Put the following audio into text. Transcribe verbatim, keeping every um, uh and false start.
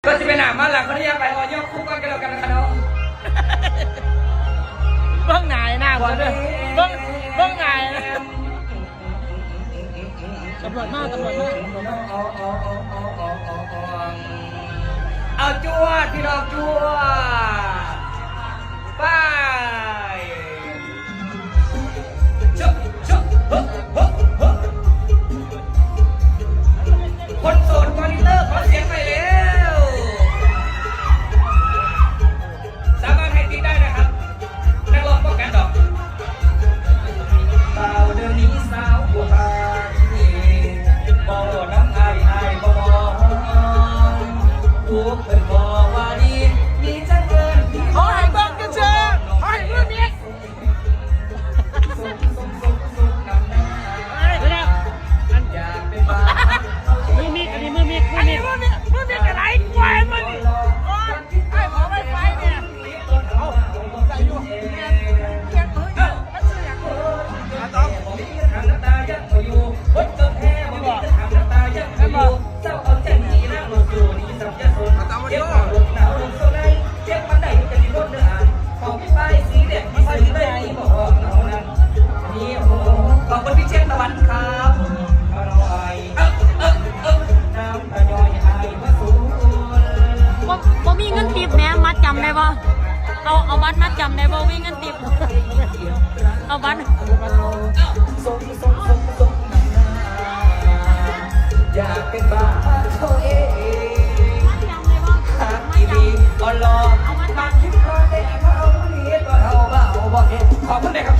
ก็สิไปหน้ามาหลัง ขออนุญาตไปออยกคุกก่อนกันแล้วกันนะคะเนาะ เบิ่งหน้าไอ้น้ำก่อนเด้อ เบิ่ง เบิ่งหน้าไอ้น้ำ ตำรวจมา ตำรวจมา ตำรวจมา เอาจวดพี่น้องจวด ไป เชอะเชอะเฮ้อเฮ้อเฮ้อ คนโสดมอนิเตอร์ขอเสียงหน่อยเร็ว สามารถให้ติ๊กได้นะครับ นักร้องป้องกันดอก เบาเดี๋ยวนี้สาวกว่าที่บอกน้ำอายอายบ่บอก ทุกเป็นบอกว่าดี มีจังเอิญ เขาให้เบิ่งกันเถอะ เขาให้เบิ่งเนี่ย เฮ้ย เดี๋ยวนะ อัน มือมีด อันนี้มือมีด มือมีด มือมีด มือมีดอะไร ควายมันนี่ โอ๊ย ไอ้หมอไวไฟเนี่ย เอา ใส่อยู่ เปลี่ยนมืออยู่ แล้วซื้ออย่างอื่น มาต่อ แม่นบ่ ขอบคุณพี่เชษฐวัฒน์ครับ บ่ บ่มีเงินติปแหม มัดจำได้บ่ เอา เอาบัตรมัดจำได้บ่ มีเงินติป เอาบัตร อยากเป็นบ้าเท่าเอง ฮักอีหลีอ่อนหล่อ เอามาจาก มาคิดว่าได้เขาเรียกว่าเท่าบ้าบ่เห็น ขอบคุณนะครับ